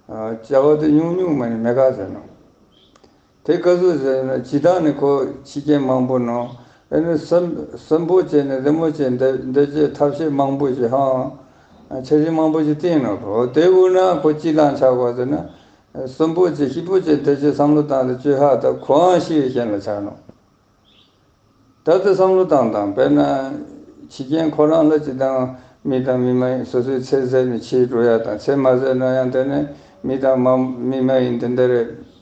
བྱ་བ་དེ་ཉུང་ཉུང་མ་ནི་མེད་ག་ཟེར་ནོ། དེ་ག་ཟུག་ཟེར་ན་སྤྱིར་བཏང་ནི་ཁོ་འཆི་རྐྱེན་མང་པོ་ནོ། ཨེ་ནི་གསོན་གསོན་པོ་བྱས་ནས་རི་མོ་བྱས་འདི་འདི་བྱས་ཐབས་ཤེས་མང་པོ་ཞིག་ཧང་། འཆར་གཞི་མང་པོ་ཞིག་བཏིང་ནོ། དེ་འུ་ན་ཁོ་ཅི་ལང་ཆགས་པ་ཟེར་ན། གསོན་པོ་བྱས་སྐྱིད་པོ་བྱས་བསྡད་རྒྱུའི་བསམ་བློ་བཏང་སྟེ་བཅོས་ཧ་ད་ཁོའང་ཤི་བའི་རྐྱེན་ལ་ཆགས་ནོ། ད་ལྟ་བསམ་བློ་བཏང་དང་། དཔེར་ན་འཆི་རྐྱེན་ཁོ་རང་ལ་ཅི་དང་མི་དང་མི་མ་ཡིན་སོ་སོའི་ཚེ་ཟད་ནས་འཆི་འགྲོ་ཡ་དང་། ཚེ་མ་ཟད་ན་ཡང་དེ་ནས་མི་དང་མ་མི་མ་ཡིན་དེ་འདྲ་རེད།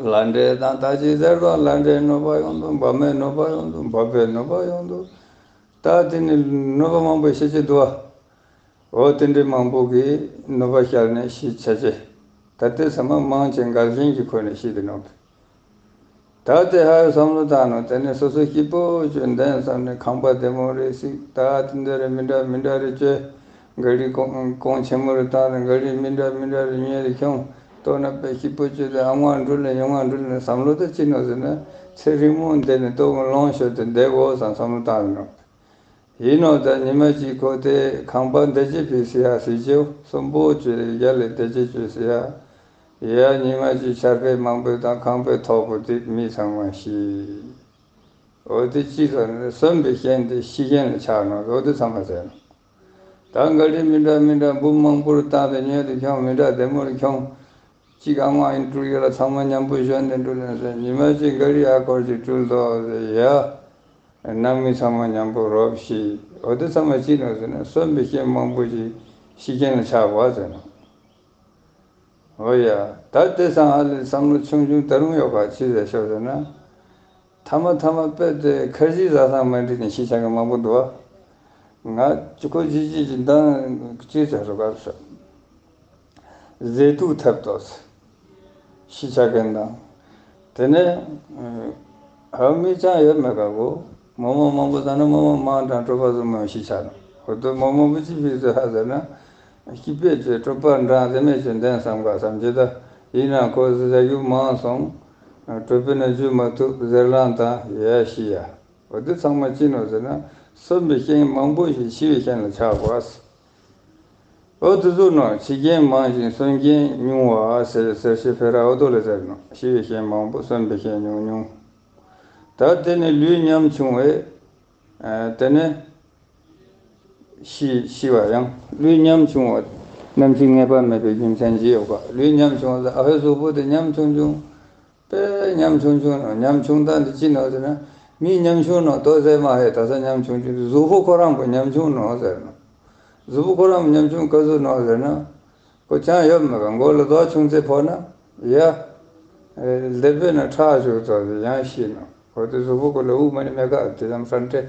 ལ་འདྲེ་དང་ད་ཅི་ཟེར་བ་ལ་འདྲེ་གནོད་པ་ཡོང་དུས། འབབ་མས་གནོད་པ་ཡོང་དུས། འབབ་པས་གནོད་པ་ཡོང་དུས། ད་དེ་ནི་གནོད་པ་མང་པོ་ཤེས་ཀྱི་འདུག་བ། འོ་དེ་འདྲའི་མང་པོ་གིས་གནོད་པ་བསྐྱལ་ནས་ཤི་ཆ་ཆེ། ད་ལྟའི་ཚང་མ་མང་ཆེ་འགལ་རྐྱེན་གྱི་ཁོ་ནས་ཤི་དེ་ནོ། ད་དེ་ཧ་བསམ་བློ་བཏང་ནོ། དེ་ནས་སོ་སོ་སྐྱིད་པོ་བཅོས་འདན་བསམ་ནས་ཁང་པ་བདེ་མོ་རེ་བརྩིགས། ད་དེ་འདྲ་རེ་མི་འདྲ་མི་འདྲ་རེ་བཅོས། ག་རི་གོང་གོང་ཆེན་མོ་རེ་བཏང་ནས་ག་རི་མི་འདྲ་མི་འདྲ་རེ་ཉོས་ཏེ་ཁྱོང་། ལྟོ་ན་དཔེ་སྐྱིད་པོ་བཅོས་ཏེ་ཨ་མ་འགྲུལ་ལ་ཡོང་ང་འགྲུལ་ལ་བསམ་བློ་ད་ཅི་ནོ་ཟེར་ན། ཚེ་རིང་མོ་འདི་ནས་ལྟོ་གོང་ལོངས་སྤྱོད་དེ་བསྡད་དགོས་བསམ་བསམ་བློ་བཏང་ནོ། ཡིན་ནོ། ད་ཉི་མ་གཅིག་ཁོ་དེ་ཁང་པ་འདི་ཅི་ཕིག་སི་ཡ་སི་ཅེའུ་གསོན་པོ་བཅོས་ཏེ་རྒྱ་ལས་འདི་ཅི་བཅོས་སི་ཡ། ཡ་ཉི་མ་གཅིག་ཆར་པ་མང་པོ་དང་ཁང་པའི་ཐོག་པོ་དེ་མི་ཚང་མ་ཤི། འོ་དེ་ཅི་ཟེར་ན་གསོན་པའི་རྐྱེན་དེ་ཤི་རྐྱེན་ལ་ཆགས་ནོ། འོ་དེ་ཚང་མ་ཟེར་ནོ། ད་ག་རི་མི་འདྲ་མི་འདྲ་འབུམ་མང་པོ་རུ་བཏང་སྟེ་ཉོས་ཏེ་ཁྱོང་། མི་འདྲ་བདེ་མོ་རུ་ཁྱོང་། གཅིག་ཨ་མ་ཡིན་སྤྲུལ་ཡོད་ལ་ཚང་མ་མཉམ་པོ་བཞོན་ནས་འགྲོ་ལེན་ཟེར། ཉི་མ་གཅིག་ག་རི་ཨ་སྐོར་ཅིག་སྤྲུལ་དོ་ཟེར་ཡ། ནང་མི་ཚང་མ་མཉམ་པོ་རོབ་ཤི། འོ་དེ་ཚང་མ་ཅི་ནོ་ཟེར་ན་གསོན་པའི་རྐྱེན་མང་པོ་ཞིག་ཤི་རྐྱེན་ལ་ཆགས་པ་ཟེར་ནོ། འོ་ཡ། ད་དེ་སང་ཧ་ལས་བསམ་བློ་ཆུང་ཆུང་ད་རུང་ཡོད་པ་ཅི་ཟེར་ཤོག་ཟེར་ན། ཐ་མ་ཐ་མ་དཔེ་དེ་ཁ་རྗེ་བཟའ་ཚང་མ་འགྲིག་ནས་ཤི་ཆ་མཁན་མང་པོ་འདུག་བ། ང་ཅི་ཁོ་ཅི་ཅི་ཅི་འདང་ཅི་ཟེར་རོ་ག་ཟེར། ཟས་དུག་ཐེབས་ཏོ་ཟེར། ཤི་ཆ་མཁན་དང་། དེ་ནས་ཧ་མི་ཅང་ཡོད་མེད་ག་གོ། མོ་མོ་མང་པོ་ཟ་ན་མོ་མོ་མང་དྲགས་གྲོད་པ་ཟུག་མོ་ཤི་ཆ་ན། འོ་དེ་མོ་མོ་བུ་ཅི་ཕིག་ཟེར་ཧ་ཟེར་ན། སྐྱིད་པོ་བྱས་གྲོད་པ་འགྲངས་དེ་མེད་ཅེས་འདན་བསམ་ག་བསམ་གྱི། ད་ཡིན་ན་ཁོ་ཟ་རྒྱུ་མང་སོང་། གྲོད་པའི་ནང་འཇུ་མ་ཐུབ་ཟེར་ལངས་དང་ཡ་ཤི་ཡ། འོ་དེ་ཚང་མ་ཅི་ནོ་ཟེར་ན་གསོན་པའི་རྐྱེན་མང་པོ་ཞིག་ཤི་བའི་རྐྱེན་ལ་ཆགས་དགོས། འོ་དེ་ཟུག་ནོ། འཆི་རྐྱེན་མང་ཞིང་གསོན་རྐྱེན་ཉུང་བ་ཟེར་ཟེར་ཞེས་ཕེ་ར་འོ་དོ་ལ་ཟེར་ནོ། ཤི་བའི་རྐྱེན་མང་པོ་གསོན་པའི་རྐྱེན་ཉུང་ཉུང་། ད་དེ་ནི་ལུས་ཉམ་ཆུང་བས། ཨ་དེ་ནི་ཤི་ཤི་བ་ཡང་ལུས་ཉམ་ཆུང་བ། ནམ་འཆི་ངེས་པ་མེད་པའི་རྒྱུ་མཚན་ཅི་ཡོད་ག། ལུས་ཉམ་ཆུང་བ་ཟེར་ཨ་ཕའི་གཟུགས་པོ་དེ་ཉམ་ཆུང་ཆུང་། དཔེ་ཉམ་ཆུང་ཆུང་ནོ། ཉམ་ཆུང་ད་འདི་ཅི་ནོ་ཟེར་ན། མི་ཉམ་ཆུང་ནོ་ལྟོ་ཟས་མ་ཧེ་ད་ས་ཉམ་ཆུང་ཆུང་། གཟུགས་པོ་ཁོ་རང་པོ་ཉམ་ཆུང་ནོ་ཟེར་ནོ། གཟུགས་པོ་ཁོ་རང་པོ་ཉམ་ཆུང་ག་ཟུག་ནོ་ཟེར་ན། ཁོ་ཅང་ཡོད་མེད་ག། མགོ་ལ་རྡོ་ཆུང་ཙེ་ཕོག་ན་ཡ། ལེ་པེ་ན་ཁྲག་ཞུགས་ཙོགས་ཟེར་ཡང་ཤི་ནོ། ཁོ་དེ་གཟུགས་པོ་ཁོ་ལ་དབུགས་མ་ནི་མེད་ག། དེ་ཙམ་ཧྲ་འདྲེ་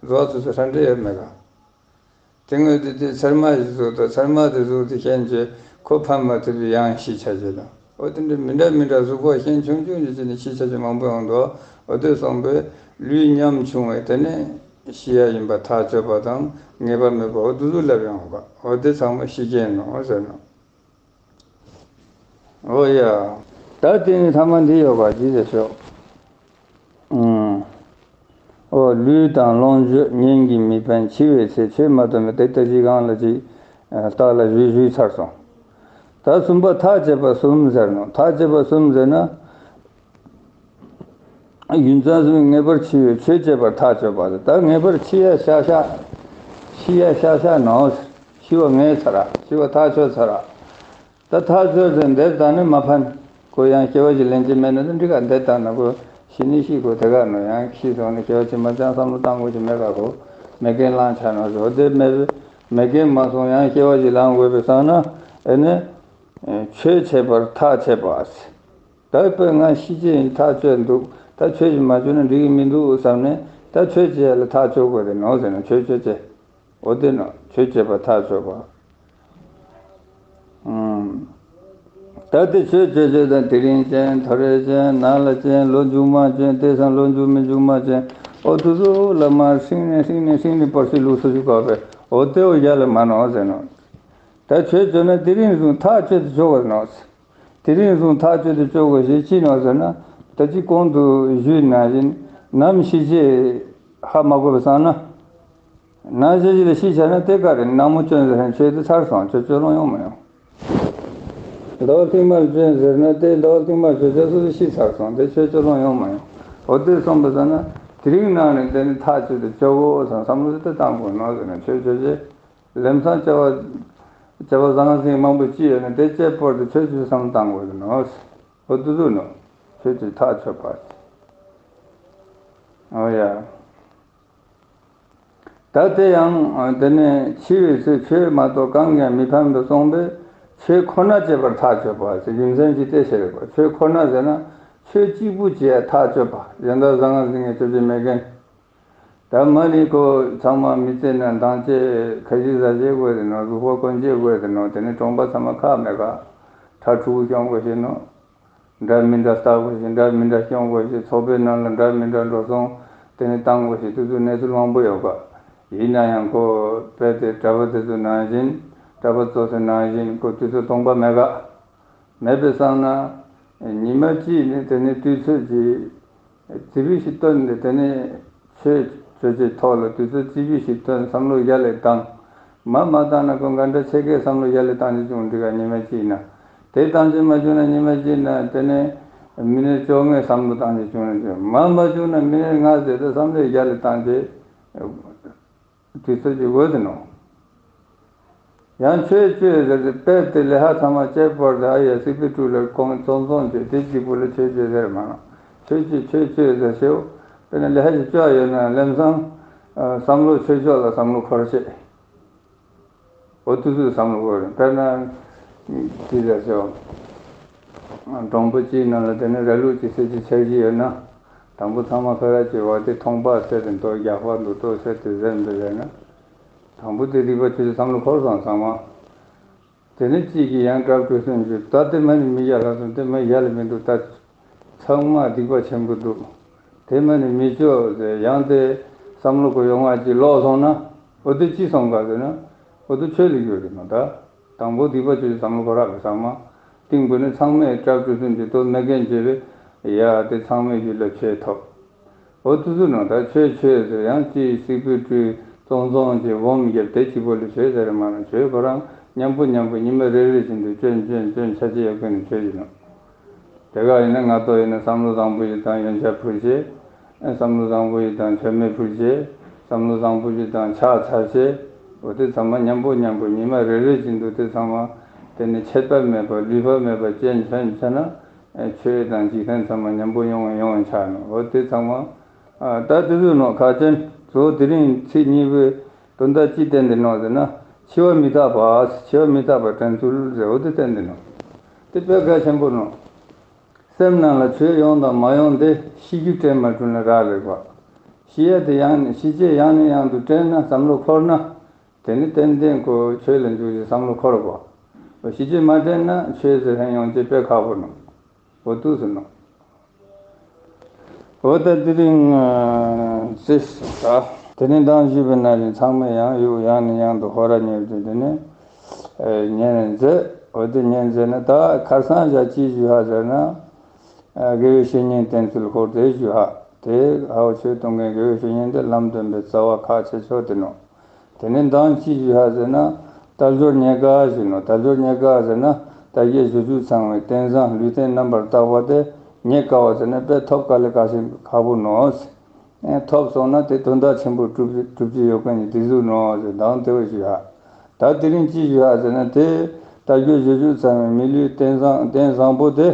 རྡོ་ཚོ་ཚོ་ཧྲ་འདྲེ་ཡོད་མེད་ག། དེ་སྔོན་དུ་དེ་ཚེར་མ་ཞིག་བཟོ་དང་། ཚེར་མ་དེ་བཟོ་དེ་ཤན་གྱི་ཁོ་ཕན་མ་ཐུབ་པའི་ཡང་ཤི་ཆ་རྒྱུ་དང་། འོ་དེ་འདྲ་མི་འདྲ་མི་འདྲ་གཟུགས་པོ་ཤན་ཆུང་ཆུང་ཞིག་བྱས་ནས་ཤི་ཆ་རྒྱུ་མང་པོ་ཡོང་འདུག། འོ་དེ་སོང་པས་ལུས་ཉམ་ཆུང་བས་དེ་ནས་ཤི་ཡ་ཡིན་པ་ཐག་ཆོད་པ་དང་ངེས་པ་མེད་པ་འོ་དེ་ཚོ་ལབ་ཡོང་ག། འོ་དེ་ཚང་མ་ཤི་རྐྱེན་ནོ་ཟེར་ནོ། འོ་ཡ། ད་དེ་ནི་ཐ་མ་འདི་ཡོད་པ་ཅི་ཟེར་ཤོག། ཨུམ། ཨོ་ལུས་དང་ལོངས་སྤྱོད་ཉིད་ཀྱིས་མི་ཕན། འཆི་བའི་ཚེ་ཆོས་མ་ཐོབ་མིན། དེ་ལྟ་ཅི་གང་ལ་ཅིག་རྟགས་ལ་ཞུས་ཞུས་ཚར་སོང་། ད་གསུམ་པ་ཐག་བཅད་པ་གསུམ་ཟེར་ནོ། ཐག་བཅད་པ་གསུམ་ཟེར་ན། རྒྱུ་མཚན་གསུམ། ངེས་པར་འཆི་བའི་ཆོས་བཅད་པར་ཐག་ཆོད་པ་ཟེར། ད་ངེས་པར་འཆི་ཡ་ཤ་ཤ། ཤི་ཡ་ཤ་ཤ་ནོ། ཤི་བ་ངེས་ཚར། ཤི་བ་ཐག་ཆོད་ཚར། ད་ཐག་ཆོད་ཚེ་འདིར་བཏང་ནས་མ་ཕན། ཁོ་ཡང་སྐྱེ་བ་ཞིག་ལེན་གྱི་མེད་ན་ད་འགྲིག་ག། འདིར་བཏང་ན་ཁོ་ཤི་ནི་ཤི། ཁོ་དེ་ག་ནོ། ཡང་ཤི་སོང་ནས་སྐྱེ་བ་ཕྱི་མ་ཅང་བསམ་བློ་བཏང་དགོས་ཀྱི་མེད་ག། ཁོ་མེ་རྐྱེན་ལངས་ཆ་ནོ་ཟེར། འོ་དེ་མེད་པས་མེ་རྐྱེན་མ་སོང་ཡང་སྐྱེ་བ་ཞིག་ལེན་དགོས་པའི་སང་ན་ཨེ་ནི་ཆོས་བྱེད་པར་ཐག་བཅད་པ་ཟེར། ད་དཔེ་ང་ཤི་ཅེས་ཡིན་ཐག་ཆོད་འདུག། ད་ཆོས་ཞིག་མ་བྱུང་ན་འགྲིག་གི་མི་འདུག་བསམ་ནས་ད་ཆོས་བྱེད་ཡ་ལ་ཐག་ཆོད་དགོས་རེད་ནོ་ཟེར་ན། ཆོས་ཆོས་བྱེད། འོ་དེ་ནོ། ཆོས་བྱེད་པ་ཐག་ཆོད་པ། ཨུམ། ད་དེ་ཆོས་ཆོས་ཆོས་དང་དེ་རིང་ཅན་ཐོ་རེ་ཅན་ནང་ལ་ཅན་ལོ་མཇུག་མ་ཅན་དེ་སང་ལོ་མཇུག་མི་མཇུག་མ་ཅན། འོ་དུ་དུ་ལ་མ་ཧྲིང་ནས་ཧྲིང་ནས་ཧྲིང་ནས་པར་སི་ལུགས་སུ་ཞུ་ག་བས། འོ་དེ་འོ་ཡ་ལ་མ་ནོ་ཟེར་ནོ། ད་ཆོས་ཆོས་ན་དེ་རིང་བཟུང་ཐག་ཆོད་དུ་ཆོག་པར་ནོ། དེ་རིང་བཟུང་ཐག་ཆོད་དུ་ཆོག་གོ་ཞེས་ཅི་ནོ་ཟེར་ན། ད་ཅི་གོང་དུ་ཞུས་ནང་བཞིན་ནམ་ཤི་ཅེས་ཧ་མ་གོ་བའི་སང་ན། ནང་ཞིག་ལ་ཤི་ཆ་ན་དེ་ག་རེ་ནག་མོ་སྐྱོན་ཟེར་ན་ཆོས་དེ་ཚར་སོང་། ཆོས་སྤྱོད་ལོང་ཡོང་མ་ཡོང་། ཟླ་བ་ཐེངས་མར་སྐྱོན་ཟེར་ན་དེ་ཟླ་བ་ཐེངས་མར་ཆོས་ཆོས་སོ་སོ་ཤི་ཚར་སོང་། དེ་ཆོས་སྤྱོད་ལོང་ཡོང་མ་ཡོང་། འོ་དེ་སོང་པ་ས་ན་དེ་རིང་ནང་ནས་དེ་ནི་ཐག་ཆོད་དུ་ཆོག་གོ་སང་བསམ་བློ་དེ་བཏང་དགོས་ནོ་ཟེར་ན། ཆོས་ཆོས་ཆོས་ལམ་སང་བྱ་བ་ བྱ་བ་བཟང་ཟིང་མང་པོ་ཅི་ཡོད་ན་དེ་གཅིག་པོ་དེ་ཆོས་ཀྱི་བསམ་བློ་བཏང་དགོས་ཀྱི་ནོ། འོ་དེ་ཚོ་ནོ། ཆོས་ཀྱི་ཐག་ཆོད་པ། འོ་ཡ། ད་དེ་ཡང་དེ་ནས་འཆི་བའི་ཚེ་ཆོས་མ་གཏོགས་གང་ཡང་མི་ཕན་པར་གསུངས་པས། ཆོས་ཁོ་ན་སྤྱད་པར་ཐག་ཆོད་པ་ཟེར་རྒྱུ་མཚན་གྱིས་དེ་ཤེས་རེད་པ། ཆོས་ཁོ་ན་ཟེར་ན་ཆོས་གཅིག་པུ་བྱེད་ཐག་ཆོད་པ། གཞན་དག་ཟང་ངེ་ཟིང་ངེ་ཆོས་བྱེད་མེད་མཁན། ད་མ་ནི་ཁོ་ཚང་མ་མི་ཚེ་ན་འདང་བྱེད་ཁ་ཤས་ཟ་བྱེད་དགོས་རེད་ནོ། གཟུགས་པོ་སྐོན་བྱེད་དགོས་རེད་ནོ། དེ་ནས་གྲོང་པ་ཚང་མ་ཁག་མེད་ག། ཁྲ་ཕྲུ་གུ་སྐྱོང་དགོས་ཤེས་ནོ། འདྲ་མི་འདྲ་ལྟ་དགོས་ཤེས། འདྲ་མི་འདྲ་སྐྱོང་དགོས་ཤེས། ཚོགས་པའི་ནང་ལ་འདྲ་མི་འདྲ་འགྲོ་སོང་དེ་ནས་བཏང་དགོས་ཤེས། དེ་ཚོ་གནས་ཚུལ་མང་པོ་ཡོད་ག། ཡིན་ན་ཡང་ཁོ་དཔེ་དེ་གྲྭ་པ་དེ་ཚོ་ནང་བཞིན། གྲྭ་པ་ཚོ་ཚོ་ནང་བཞིན་ཁོ་དུས་ཚོད་སྟོང་པ་མེད་ག། མེད་པའི་སང་ན། ཉི་མ་གཅིག་ནས་དེ་ནས་དུས་ཚོད་ཀྱི་རྩིས་འབུལ་ཞིག་བཏོན་ཏེ། དེ་ནས་ཆོས་ཆོས་ཀྱི་ཐོག་ལ་དུས་ཚོད་རྩིས་འབུལ་ཞིག་བཏོན། བསམ་བློ་ཡར་ལས་བཏང་། མ་མ་བཏང་ན་ཁོ་འགའ་འདྲ་ཆེ་གེ་བསམ་བློ་ཡར་ལས་བཏང་རྒྱུ་བྱུང་འགྲིག་ག། ཉི་མ་གཅིག་ན། དེ་བཏང་རྒྱུ་མ་བྱུང་ན་ཉི་མ་གཅིག་ན་དེ་ནས་མི་ནི་བཅོ་ལྔའི་བསམ་བློ་བཏང་རྒྱུ་བྱུང་ན་བྱུང་། མ་མ་བྱུང་ན་མི་ནི་ལྔ་ཟེར་ཏེ་བསམ་བློ་ཡར་ལས་བཏང་སྟེ། དུས་ཚོད་ཀྱི་འོས་དེ་ནོ། ཡང་ཆོས་ཆོས་ཟེར་ཏེ་དཔེ་དེ་ལས་ཧ་ཚང་མ་གཅིག་པོ་དེ། ཨ་ཡ་སྲིད་པའི་དྲུག་ལ་ཁོང་ཚོང་ཚོང་བྱས་དེ་གཅིག་པོ་ལ་ཆོས་ཆོས་ཟེར་མ་ནོ། ཆོས་ཆོས་ཆོས་ཆོས་ཟེར་ཤེའོ། དཔེར་ན་ལས་ཧ་ཅིག་ཅོ་ཡོད་ན་ལམ་སང་བསམ་བློ་ཆོས་ཕྱོགས་ལ་བསམ་བློ་འཁོར་བྱེད། འོ་དུས་ཚོད་བསམ་བློ་འཁོར། དཔེར་ན་ཅི་ཟེར་ཤེའོ། གྲོང་པ་གཅིག་ནང་ལ་དེ་ནས་ར་ལུག་གཅིག་ཟེར་གྱི་ཆར་གྱི་ཡོད་ན། དང་པོ་ཚང་མ་ཁ་ར་གྱི་བ་དེ་ཐོང་པ་ཟེར་ཏེ་འདུག་རྒྱག་པ་འདུག་ཏོ་ཟེར་ཏེ་ཟེར་འདུག་ཟེར་ན། དང་པོ་དེ་རིག་པ་ཆོས་ཀྱི་བསམ་བློ་འཁོར་སོང་ཚང་མ། དེ་ནས་གཅིག་གིས་ཡང་སྐྲག་དྲོད་སོན་གྱི་ད་དེ་མ་ནི་མི་ཡ་ལ་སོང་དེ་མ་ཡ་ལ་མི་འདུག་ད་ཚང་མ་སྡིག་པ་ཆེན་པོ་འདུག་དེ་མ་ནི་མི་ཆོག་ཟེར་ཡང་དེ་བསམ་བློ་གོ་ཡོང་བ་ཅིག་ལོག་སོང་ན། འོ་དེ་ཅི་སོང་ག་ཟེར་ན། འོ་དེ་ཆོས་ལ་གྱུར་རེད་མ་ད། དང་པོ་སྡིག་པ་ཆོས་ཀྱི་བསམ་བློ་འཁོར་རག་གི་ཚང་མ། སྟེང་བུ་ནི་ཚང་མས་སྐྲག་དྲོད་སོན་གྱི་དོ་མེད་མཁན་བྱས་པས། ཡ་དེ་ཚང་མའི་རྒྱུད་ལ་ཆོས་ཐོབ། འོ་དུས་ཚོད་ནང་ད་ཆོས་ཆོས་ཟེར་ཡང་ཅིག་སྲིད་པའི་ཁྲོད་བཙོང་བཙོང་གི་འོམ་བརྒྱབ་དེ་གཅིག་པོ་ལ་ཆོས་ཟེར་མ་ན། ཆོས་ཁོ་རང་མཉམ་པོ་མཉམ་པོ་ཉི་མ་རེ་རེ་བཞིན་དུ་སྐྱོན་སྐྱོན་སྐྱོན་ཆ་ཆེ་ཡོད་མཁན་ནི་ཆོས་ཡིན་ནོ། དེ་ག་ཡིན་ན་ང་ཏོ་ཡིན་ན་བསམ་བློ་བཟང་པོ་ཞིག་དང་ཡོན་ཆབ་ཕུལ་བྱས། བསམ་བློ་བཟང་པོ་ཞིག་དང་མཆོད་མེ་ཕུལ་བྱས། བསམ་བློ་བཟང་པོ་ཞིག་དང་ཕྱག་འཚལ་བྱས། འོ་དེ་ཚང་མ་མཉམ་པོ་མཉམ་པོ་ཉི་མ་རེ་རེ་བཞིན་དུ་དེ་ཚང་མ་དེ་ནི་ཆད་པ་མེད་པ་ལུས་པ་མེད་པ་སྐྱོན་སྐྱོན་ཆ་ན། ཆོས་དང་འཇིག་རྟེན་ཚང་མ་མཉམ་པོ་ཡོང་བ་ཡོང་བ་ཆགས་ནོ། འོ་དེ་ཚང་མ། ད་དེ་ཚོའི་ནང་ཁ་ཅན་གཙོ་བོ་དེ་རིང་ཚིག་གཉིས་པོའི་དོན་དག་ཅི་བསྟན་ཏེ་ནོ་ཟེར་ན། འཆི་བ་མི་རྟག་པ། འཆི་བ་མི་རྟག་པ་དྲན་ཚུལ་ཟེར། འོ་དེ་བསྟན་ཏེ་ནོ། དེ་དཔེ་གལ་ཆེན་པོ་ནོ། སེམས་ནང་ལ་ཆོས་ཡོང་དང་མ་ཡོང་དེ་ཤི་རྒྱུ་དྲན་མ་དྲན་ལ་རག་ལས་པ། ཤི་ཡ་དེ་ཡང་ནས་ཤི་རྗེས་ཡང་ནས་ཡང་དུ་དྲན་ན་བསམ་བློ་འཁོར་ན། དེ་ནི་ཏན་ཏན་ཁོ་ཆོས་ལ་འཇུག་ཅིག་བསམ་བློ་འཁོར་བ། ཤི་རྗེས་མ་དྲན་ན་ཆོས་ཟེར་མཁན་ཡོང་ཅེས་དཔེ་ཁག་པོ་ནོ། འོ་དུས་སུ་ནོ། འོ་ད་དེ་རིང་ཚེ་ད་དེ་ནས་མདང་ཞུས་པ་ནང་བཞིན་ཚང་མས་ཡང་ཡུག་ཡང་ནས་ཡང་དུ་ཧོ་ར་ཉེར་དུ་དེ་ནས་ཉན་མཛད། འོ་དེ་ཉན་མཛད་ན་ད་ཁར་སང་ཞག་ཅི་ཞུ་ཧ་ཟེར་ན། དགེ་བའི་བཤེས་གཉེན་བསྟེན་ཚུལ་སྐོར་དེ་ཞུ་ཧ། དེ་ཧའོ་ཆོས་གཏོང་མཁན་དགེ་བའི་བཤེས་གཉེན་དེ་ལམ་སྟོན་པའི་རྩ་བ་ཁག་ཆེ་ཤོས་དེ་ནོ། དེ་ནས་མདང་ཅི་ཞུ་ཧ་ཟེར་ན། དལ་འབྱོར་རྙེད་དཀའ་ཞུ་ནོ། དལ་འབྱོར་རྙེད་དཀའ་ཟེར་ན་དལ་བརྒྱད་བཞི་བཅུ་ཚང་བའི་རྟེན་བཟང་ལུས་རྟེན་རྣམ་པར་དག་པ་དེ་རྙེད་དཀའ་བ་ཟེར་ན་དཔེ་ཐོབ་དཀའ་ལས་ཁག་ཞིག་ཁག་པོ་ནོ། ཐོབ་སོང་ན་དེ་དོན་དག་ཆེན་པོ་གྲུབ་གྲུབ་ཀྱི་ཡོད་མཁན་གྱི་དེ་ཟུག་ནོ་ཟེར་མདང་དེ་བས་ཞུ་ཧ། ད་དེ་རིང་ཅི་ཞུ་ཧ་ཟེར་ན་དེ་དལ་བརྒྱད་བཞི་བཅུ་ཚང་བའི་མི་ལུས་རྟེན་བཟང་རྟེན་བཟང་པོ་དེ།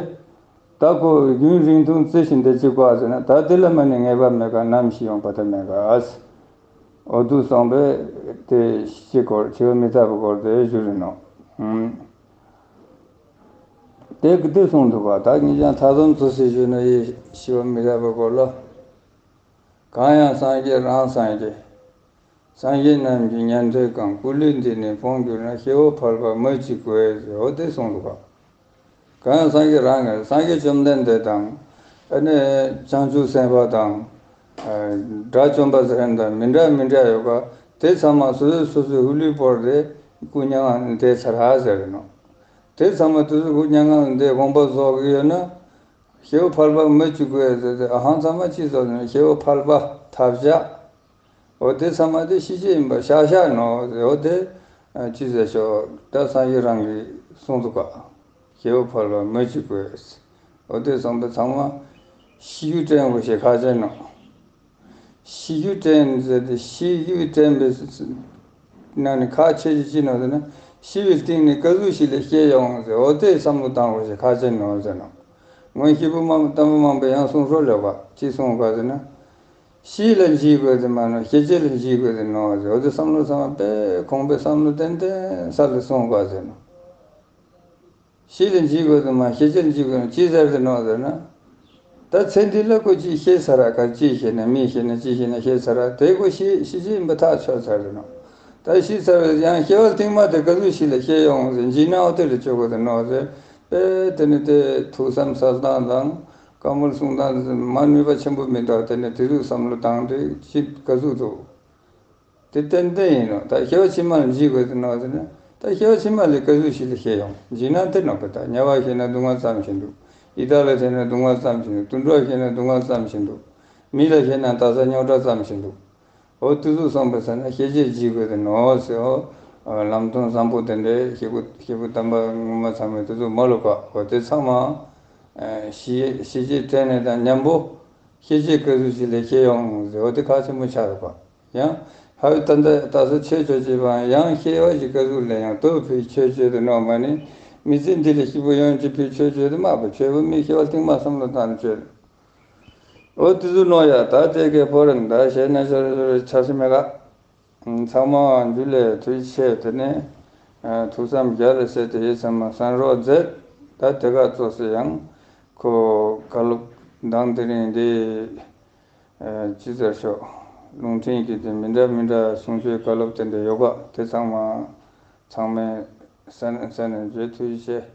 ད་ཁོ་རྒྱུན་རིང་ཐུང་རྩི་ཞིང་འདི་གཅིག་པ་ཟེར་ན་ད་དེ་ལ་མ་ནི་ངེས་པ་མེད་ཀ་ནམ་ཞིག་ཡོང་པ་དེ་མེད་ཀ། འོ་དུ་སོང་པས་དེ་ཤི་སྐོར་འཆི་བ་མི་རྟག་པའི་སྐོར་དེ་ཞུ་རེ་ནོ། དེ་གི་དེ་གསུངས་འདུག་ག། ད་ངས་ཀྱང་ཐ་དམ་ཚོ་སི་ཞུ་ན་ཡི་ཤི་བ་མི་རྟག་པའི་སྐོར་ལ། གང་ཡང་སངས་རྒྱས་རང་སངས་རྒྱས། སངས་རྒྱས་རྣམས་ཀྱི་ཉན་ཐོས་གང་། སྐུ་ལུས་འདི་ནི་སྤོང་གྱུར་ན། སྐྱེ་བོ་ཕལ་པ་སྨོས་ཅི་དགོས་ཟེར། འོ་དེ་གསུངས་འདུག་ག། གང་ཡང་སངས་རྒྱས་རང་གི་སངས་རྒྱས་བཅོམ་ལྡན་འདས་དང་། ཨ་ནི་བྱང་ཆུབ་སེམས་དཔའ་དང་། དགྲ་བཅོམ་པ་ཟེར་མཁན་དང་མི་འདྲ་མི་འདྲ་ཡོད་ག། དེ་ཚང་མ་སོ་སོ་སོ་སོའི་ཧུ་ལུས་བོར་ཏེ་སྐུ་མྱ་ངན་འདས་ཚར་ཧ་ཟེར་ནོ། དེ་ཚང་མ་དུས་སུ་སྐུ་མྱ་ངན་འདས་དགོངས་པ་རྫོགས་ཀྱི་ཡོད་ན། སྐྱེ་བོ་ཕལ་པ་སྨོས་ཅི་དགོས་ཟེར་ཏེ་ཨ་ཧང་ཚང་མ་ཅི་ཟེར་ན་སྐྱེ་བོ་ཕལ་པ་ཐབས་ཆག། འོ་དེ་ཚང་མ་དེ་ཤི་ཆེད་ཡིན་པ་ཤ་ཤ་ནོ། འོ་དེ་ཅི་ཟེར་ཤོག་ད་སངས་རྒྱས་རང་གིས་གསུངས་འདུག་ག། སྐྱེ་བོ་ཕལ་པ་སྨོས་ཅི་དགོས། འོ་དེ་གསུངས་པ་ཚང་མ་ཤི་རྒྱུ་དྲན་དགོས་ཞེས་ཁག་ཅན་ནོ། ཤི་རྒྱུ་དྲན་ཟེར་ཏེ་ཤི་རྒྱུ་དྲན་པའི་ནང་ནས་ཁག་ཆེ་ཆེ་ཅི་ནོ་ཟེར་ན། ཤི་བའི་སྟེང་ནས་ག་ཟུག་ཞིག་ལ་སྐྱེ་ཡོང་ཟེར། འོ་དེ་བསམ་བློ་བཏང་དགོས་ཤེས་ཁག་ཆེ་ནོ་ཟེར་ནོ། སྔོན་སྐྱེས་བུ་མང་དམ་པ་མང་པོས་ཡང་གསུང་སྲོལ་ཡོད་པ་ཅི་གསུང་ག་ཟེར་ན། ཤི་ལ་འཇིགས་དགོས་ཟེར་མ་ནོ། ཤི་རྗེས་ལ་འཇིགས་དགོས་ཟེར་ནོ་ཟེར། འོ་དེ་བསམ་བློ་བཏང་བ་དཔེ་ཁོང་པའི་བསམ་བློ་ཏན་ཏན་ས་ལ་གསུང་ག་ཟེར་ནོ། ཤི་ལ་འཇིགས་དགོས་དུ་མ་ཤི་རྗེས་ལ་འཇིགས་དགོས་ན་ཅི་ཟེར་དུ་ནོ་ཟེར་ན། ད་ཚེ་འདི་ལ་ཁོ་ཅི་ཤེས་ཚར་ར། ག་ཅི་ཤེས་ན་མི་ཤེས་ན་ཅི་ཤེས་ན་ཤེས་ཚར་ར། དེ་ཁོ་ཤི་ཤི་རྗེས་ཡིན་པ་ཐག་ཆོད་ཚར་དུ་ནོ། ད་ཤི་ཚར་བས་ཡང་སྐྱེ་བ་རྟིང་མ་དེ་ག་ཟུག་ཞིག་ལ་སྐྱེ་ཡོང་ཟེར་འཇིགས་ན་འོ་དེ་ལ་བཅོས་དགོས་དུ་ནོ་ཟེར། དཔེ་དེ་ནི་དེ་ཐུགས་བསམ་གསལ་སྟངས་དང་བཀའ་མོལ་གསུང་སྟངས་དེ་ཚོ་མ་ནུས་པ་ཆེན་པོ་མི་འདུག་དེ་ནི་དེ་ཚོ་བསམ་བློ་བཏང་དུས་ཅི་ག་ཟུག་འདུག་དེ་ཏན་ཏན་ཡིན་ནོ། ད་སྐྱེ་བ་ཕྱི་མ་ལ་འཇིགས་དགོས་ཟེར་ནོ་ཟེར་ན། ད་སྐྱེ་བ་ཕྱི་མ་ལ་ག་ཟུག་ཞིག་ལ་སྐྱེ་ཡོང་འཇིགས་ན་དེ་ནོ་གི། ད་དམྱལ་བ་ཤེས་ན་སྡུག་བསྔལ་ཙམ་ཞིག་འདུག་ཡི་དྭགས་ལ་ཤེས་ན་སྡུག་བསྔལ་ཙམ་ཞིག་འདུག་དུད་འགྲོ་ཤེས་ན་སྡུག་བསྔལ་ཙམ་ཞིག་འདུག་མི་ལ་ཤེས་ན་ད་ས་རྙོག་དྲ་ཙམ་ཞིག་འདུག་འོ་དེ་ཚོ་བསམ་པ་ཟེར་ན་ཤི་རྗེས་འཇིགས་དགོས་ཟེར་ནོ་ཟེར། འོ་ལམ་སྟོན་བཟང་པོ་དེ་འདྲའི་སྐྱེས་བུ་སྐྱེས་བུ་དམ་པ་སྔོན་མ་ཚང་མས་དེ་ཚོ་མ་ལོ་ག་འོ་དེ་ཚང་མ་ཤི་ཤི་རྗེས་དྲན་ནས་དང་མཉམ་པོ་ཤི་རྗེས་ག་ཟུག་ཞིག་ལ་སྐྱེ་ཡོང་ཟེར། འོ་དེ་ཁག་ཆེན་པོ་ཆགས་ཡོད་པ། ཡང་ཧ་ཡོད་ད་ལྟ་ད་སོ་ཆོས་ཆོས་བྱེད་པའང་ཡང་སྐྱེ་བ་ཞིག་ག་ཟུག་ལེན་ཡང་དུ་ཕི་ཆོས་ཆོས་དུ་ནོ་མ་ནི། མི་ཚེ་འདི་ལ་སྐྱིད་པོ་ཡོང་ཅི་ཕི་ཆོས་ཆོས་དུ་མ་པ་ཆོས་པོ་མི་སྐྱེ་བ་རྟིང་མ་བསམ་བློ་བཏང་ཆོས། འོ་དེ་ཚོ་ནོ་ཡ་ད་དེ་གའི་ཕོ་རང་ད་བཤད་ན་ཤོར་ཤོར་ཆ་སི་མེ་ག་ཚང་མ་འཇུ་ལེ་ཐུགས་ཆེ་དེ་ནས་ཐུགས་བསམ་རྒྱ་ལ་གསལ་ཏེ་ཡིད་ཚང་མ་གསན་རོགས་མཛད། ད་དེ་ག་ཙོགས་སུ་ཡང་ཁོ་བཀའ་སློབ་མདང་དེ་རིང་འདི། ཨ་ཅི་ཟེར་ཤོག་རླུང་འཕྲིན་གྱི་དེ་མི་འདྲ་མི་འདྲ་གསུང་ཆོས་བཀའ་སློབ་དེ་འདྲ་ཡོད་ག་དེ་ཚང་མ་ཚང་མས་གསན་གསན་ནས་བརྗོད་ཐུབ་ཤེས།